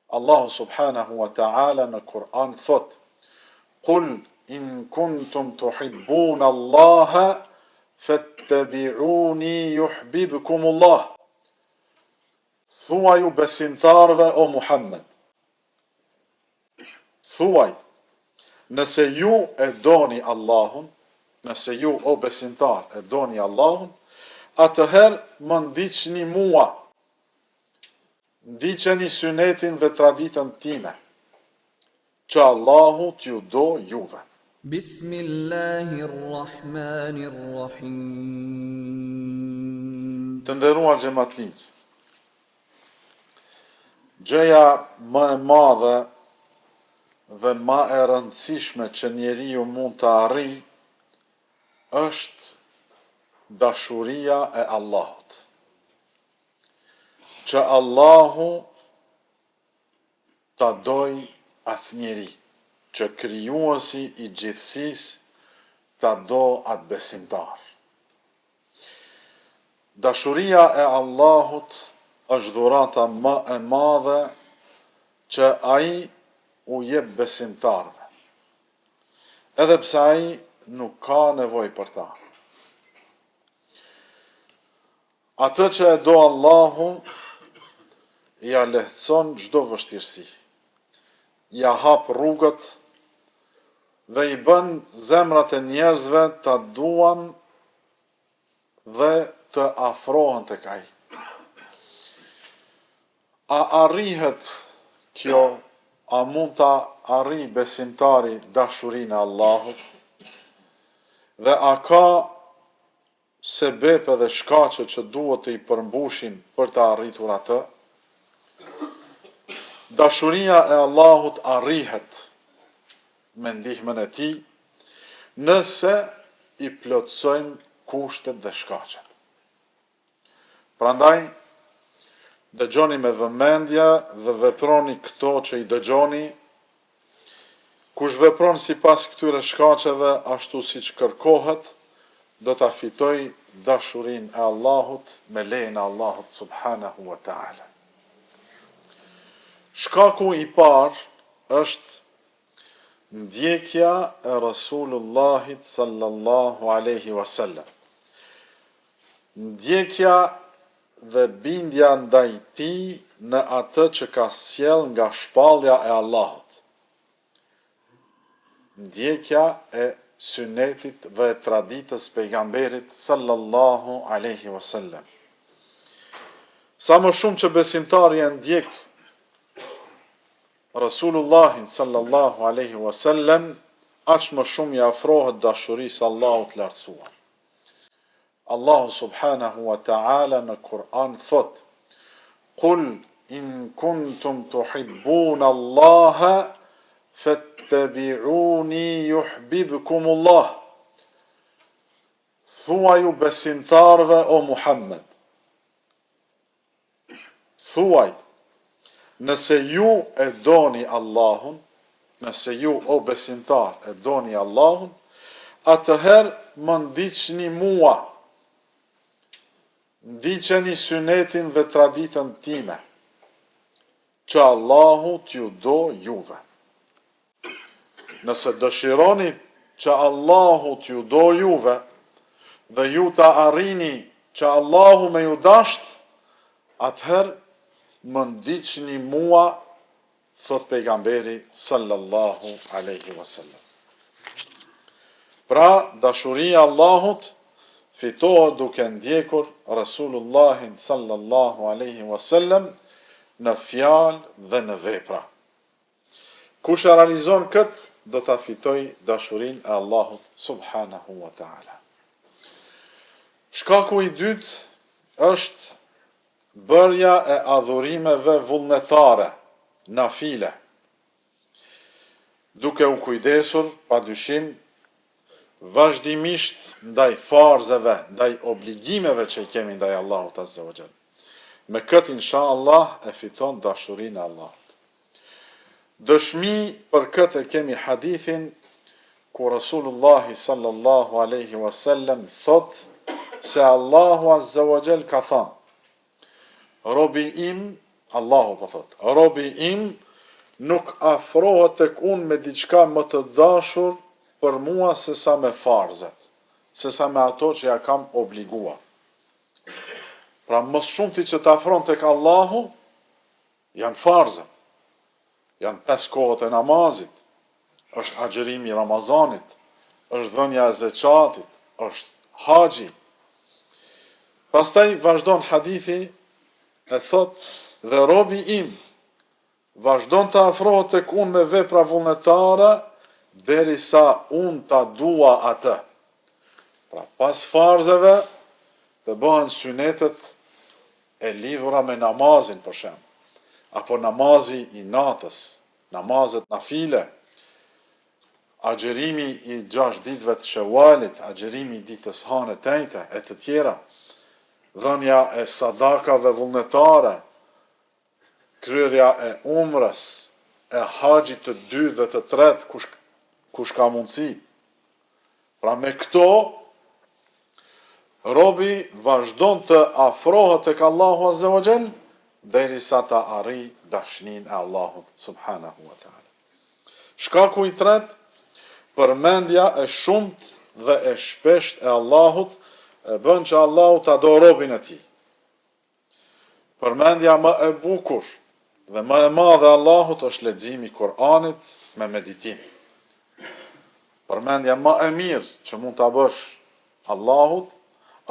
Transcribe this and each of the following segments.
Allahu subhanahu wa ta'ala në Kur'an thotë, Kul in kuntum tuhibbun Allaha fattabi'uni yuhbibkum Allah. Thuaju besimtarëve o Muhammed. Thuaj, nëse ju e doni Allahun, nëse ju o besimtar e doni Allahun, atëherë më ndiqni mua. Ndiqeni synetin dhe traditën time, që Allahu t'ju do juve. Bismillahirrahmanirrahim. Të nderuar xhematlinj, gjëja më e madhe dhe ma e rëndësishme që njeriu mund të arrijë është dashuria e Allahut. Që Allahu ta dojë atë njeri, që Krijuesi i gjithësisë ta do atë besimtar. Dashuria e Allahut është dhurata më e madhe që Ai u jep besimtarëve, edhe pse Ai nuk ka nevojë për ta. Atë që e do Allahu, ia lehtëson çdo vështirësi, ia hap rrugët dhe i bën zemrat e njerëzve ta duan dhe të afrohen tek Ai. A arrihet kjo, a mund ta arrijë besimtari dashurinë e Allahut? Dhe a ka sebepe dhe shkaqe që duhet të i përmbushim për ta arritur atë? Dashuria e Allahut arrihet me ndihmën e Tij nëse i plotësojmë kushtet dhe shkaqet. Prandaj, dëgjoni me vëmendje dhe veproni këto që i dëgjoni, kush vepron sipas këtyre shkaqeve ashtu siç kërkohet, do ta fitojë dashurinë e Allahut me lejen e Allahut subhanahu wa ta'ala. Shkaku i parë është ndjekja e Rasulullahit sallallahu alaihi wasallam. Ndjekja dhe bindja ndaj tij në atë që ka sjellë nga shpallja e Allahut. Ndjekja e synetit dhe e traditës Pejgamberit sallallahu alejhi wa sellem. Sa më shumë që besimtari e ndjek Rasulullahin sallallahu alejhi wa sellem, aq më shumë i afrohet dashurisë së Allahut të Lartësuar. Allahu subhanahu wa ta'ala në Kur'an thotë, Kul in kuntum tuhibbun Allaha fattabi'uni yuhbibkumullah. Thuaju besimtarëve o Muhammed, Thuaj, Nëse ju e doni Allahun, nëse ju o besimtarë e doni Allahun, atëherë më ndiqni mua, ndiqeni synetin dhe traditën time, që Allahu t'ju do juve. Nëse dëshironi që Allahu t'ju do juve dhe ju ta arrini që Allahu me ju dasht, atëherë më ndiqni mua, thotë pejgamberi sallallahu alaihi wasallam. Pra, dashuria e Allahut fitohet duke ndjekur Rasulullahin sallallahu alaihi wasallam në fjalë dhe në vepra. Kush e realizon këtë, do ta fitojë dashurinë e Allahut subhanahu wa ta'ala. Shkaku i dytë është bërja e adhurimeve vullnetare, nafile, duke u kujdesur, pa dyshim, vazhdimisht ndaj farzeve, ndaj obligimeve që i kemi ndaj Allahut azza wa jall. Me këtë insha Allah e fiton dashurinë e Allahut. Dëshmi për këtë e kemi hadithin ku Rasulullahi sallallahu alaihi wasallam thotë se Allahu azza wa jall ka thënë: Robi im. Allahu po thotë, robi im nuk afrohet tek unë me diçka më të dashur për mua sesa me farzet, sesa me ato që ja kam obliguar. Pra më së shumti që të afron tek Allahu janë farzet. Janë pesë kohët e namazit, është agjërimi i Ramazanit, është dhënia e zeqatit, është haxhi. Pastaj vazhdon hadithi e thotë dhe robi im vazhdon të afrohet tek unë me vepra vullnetare derisa unë ta dua atë. Pra pas farzeve të bëhen synetet e lidhura me namazin për shembull, apo namazi i natës, namazet nafile, agjërimi i gjashtë ditëve të Shewalit, agjërimi i ditës hanë e të enjte e të tjera, dhënia e sadakave vullnetare, kryerja e umrës, e haxhit të dytë dhe të tretë, kush kush ka mundësi. Pra me këto robi vazhdon të afrohet tek Allahu azze wa xhel derisa ta arrijë dashninë e Allahut subhanahu wa taala. Shkaku i tretë, përmendja e shumtë dhe e shpeshtë e Allahut e bën që Allahu ta do robin e tij. Përmendja më e bukur dhe më e madhe e Allahut është leximi i Kur'anit me meditim. Përmendja më e mirë që mund ta bësh Allahut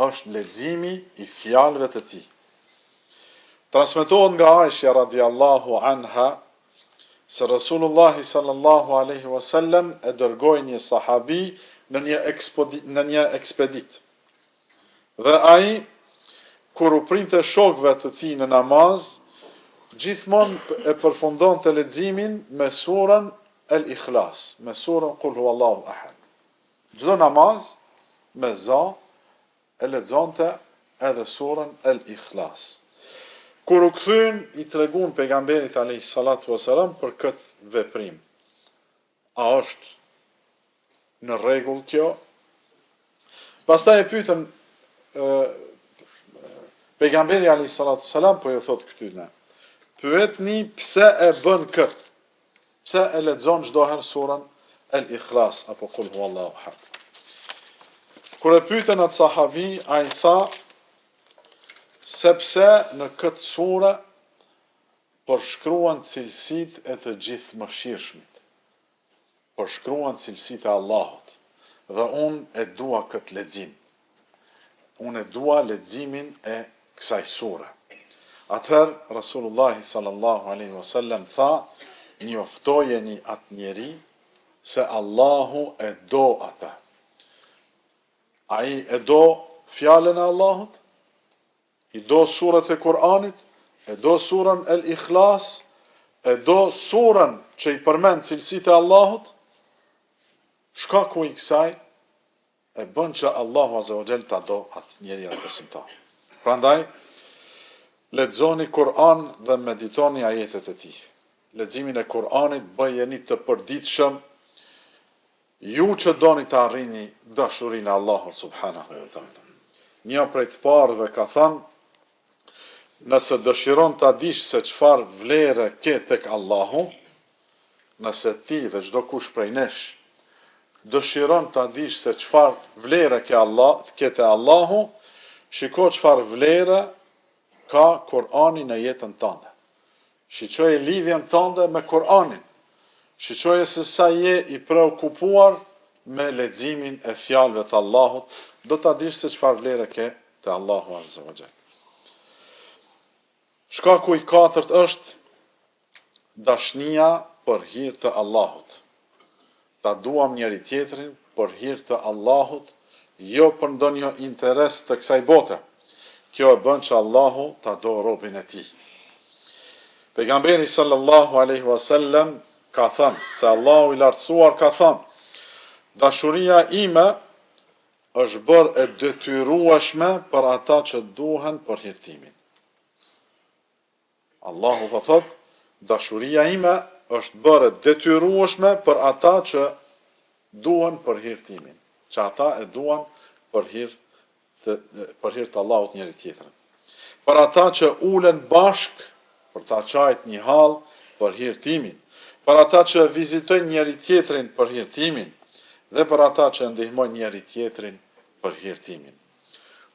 është leximi i fjalëve të tij. Transmetohet nga Aisha radiallahu anha se Resulullahi sallallahu alaihi wasallam e dërgoi një sahabi në një në një ekspeditë. Dhe ai, kur u printe shokëve të tij në namaz, gjithmonë e përfundonte leximin me surën El Ikhlas, me surën Kul huwallahu ahad. Çdo namaz me za e lexonte edhe surën El Ikhlas. Kur u kthyen, i treguan pejgamberit alejhi salatu vesselam për këtë veprim. A është në rregull kjo? Pastaj e pyetën pejgamberi alayhi salatu selam po ju thot këtyne. Pyetni pse e bën kët? Pse e lexon çdo herë surën El Ikhlas apo Kul huwallahu ahad? Kur e pyetën atë sahabi, ai tha sepse në këtë sure përshkruan cilësitë e të Gjithëmëshirshmit, përshkruan cilësitë e Allahut, dhe unë e dua këtë lexim. Unë e dua leximin e kësaj sure. Atëherë Resulullahi sallallahu alejhi wa sellem tha, njoftojeni atë njeri se Allahu e do atë. Ai e do fjalën e Allahut? I do suret e Kur'anit, e do surën El Ikhlas, e do surën që i përmend cilësitë e Allahut, shkaku i kësaj e bën që Allahu Azza wa Jall ta do atë njeri atë besimtar. Prandaj lexoni Kur'an dhe meditoni ajetet e tij. Leximin e Kur'anit bëjeni të përditshëm Ju që doni të arrini dashurinë e Allahut subhanahu wa taala. Një prej të parëve ka thënë, Nëse dëshiron ta dish se çfarë vlere ke tek Allahu, nëse ti dhe çdokush prej nesh dëshiron ta dish se çfarë vlere ke Allah, ke te Allahu, shiko çfarë vlere ka Kur'ani në jetën tënde. Shiqoje lidhjen tënde me Kur'anin. Shiqoje se sa je i preokupuar me leximin e fjalëve të Allahut, do ta dish se çfarë vlere ke te Allahu azza wa jall. Shkaku i katërt është dashnia për hir të Allahut. Ta duam njëri-tjetrin për hir të Allahut, jo për ndonjë interes të kësaj bote. Kjo e bën që Allahu ta do robin e tij. Pejgamberi sallallahu alejhi wa sellem ka thënë se Allahu i Lartësuar ka thënë, Dashuria ime është bërë e detyrueshme për ata që duhen për hir timin. Allahu po thotë, Dashuria ime është bërë e detyrueshme për ata që duhen për hir timin, që ata e duan për hir të për hir të Allahut njëri tjetrin. Për ata që ulen bashkë, Për ta qajt një hall për hir timin, për ata që e vizitojnë njëri-tjetrin për hir timin dhe për ata që e ndihmojnë njëri-tjetrin për hir timin.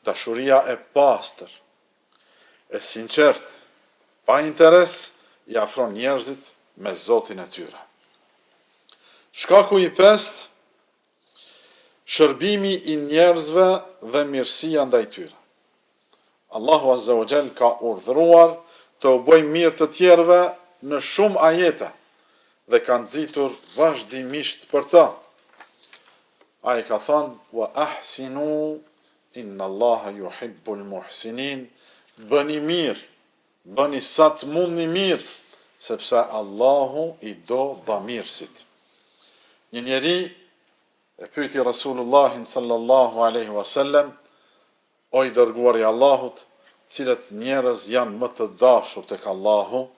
Dashuria e pastër, e sinqertë, pa interes i afron njerëzit me Zotin e tyre. Shkaku i pestë, Shërbimi i njerëzve dhe mirësia ndaj tyre. Allahu azza wa jall ka urdhëruar të u bëjmë mirë të tjerëve në shumë ajete dhe ka nxitur vazhdimisht për të. Ai ka thënë: "Wa ahsinu inna Allaha yuhibbul muhsinin", Bëni mirë, bëni sa të mundni mirë, sepse Allahu i do bamirësit. Një njeri e pyeti Rasulullahin sallallahu alaihi wasallam, O i Dërguari i Allahut, cilët njerëz janë më të dashur tek Allahu?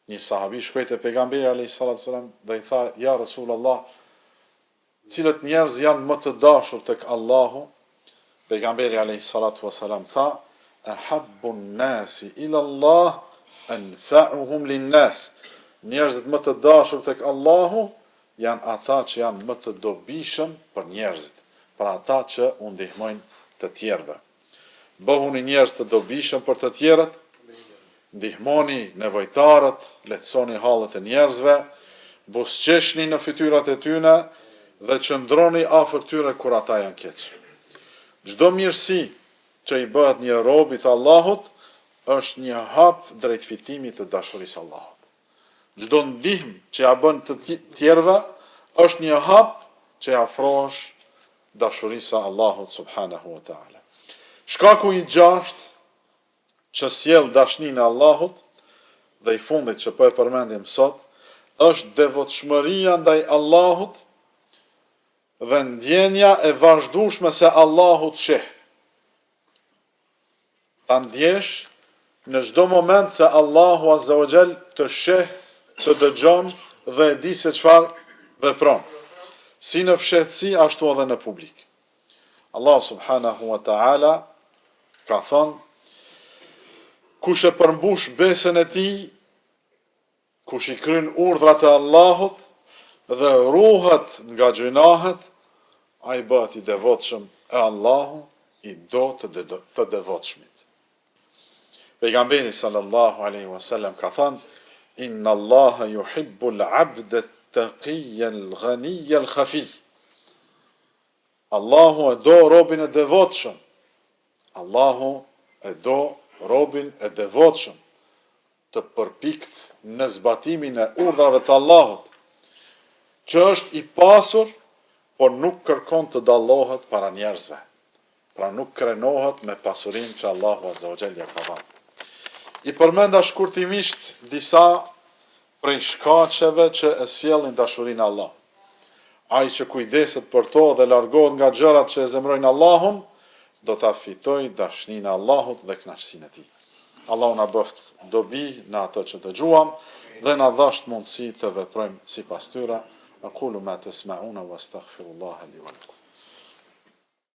Një sahabi shkoi te Pejgamberi alejhi salatu selam dhe i tha, Ja Resulallah, cilët njerëz janë më të dashur tek Allahu? Pejgamberi alejhi salatu selam tha, Ahabbu an-nasi ila Allah anfa'uhum lin-nas. Njerëzit më të dashur tek Allahu janë ata që janë më të dobishëm për njerëzit, pra ata që u ndihmojnë të tjerëve. Bëhuni njerëz të dobishëm për të tjerët, ndihmoni nevojtarët, lehtësoni hallet e njerëzve, buzëqeshni në fytyrat e tyre dhe qëndroni afër tyre kur ata janë keq. Çdo mirësi që i bëhet një robi të Allahut është një hap drejt fitimit të dashurisë së Allahut. Çdo ndihmë që ia bën të tjerëve është një hap që i afrohesh dashurisë së Allahut subhanahu wa taala. Shkaku i gjashtë që sjell dashninë e Allahut dhe i fundit që po e përmendim sot është devotshmëria ndaj Allahut dhe ndjenja e vazhdueshme se Allahu të sheh. Ta ndjesh në çdo moment se Allahu Azza wa Jall të sheh, të dëgjon dhe e di se çfarë vepron, si në fshehtësi ashtu edhe në publik. Allahu subhanahu wa ta'ala ka thënë kush e përmbush besën e tij Kush i kryen urdhrat e Allahut dhe ruhet nga gjynahet, ai bëhet i devotshëm e Allahu i do të të devotshmit. Pejgamberi sallallahu alaihi wasallam ka thënë: "Inna Allaha yuhibbu al-'abda at-taqiyya al-ghaniyya al-khafi." Allahu e do robin e devotshëm. Allahu e do robin e devotshëm. të përpiktë në zbatimin e urdhrave të Allahut, që është i pasur, por nuk kërkon të dallohet para njerëzve, pra nuk krenohet me pasurinë që Allahu azza wa jall ja ka dhënë. I përmenda shkurtimisht disa prej shkaqeve që e sjellin dashurinë e Allahut. Ai që kujdeset për to dhe largohet nga gjërat që e zemërojnë Allahun, do ta fitojë dashninë e Allahut dhe kënaqësinë e Tij. Allahu na bëftë dobi në ato që dëgjuam dhe na dhashtë mundësi të veprojmë sipas tyre. Aqulu ma tesma'una wa astaghfirullaha li wa lakum.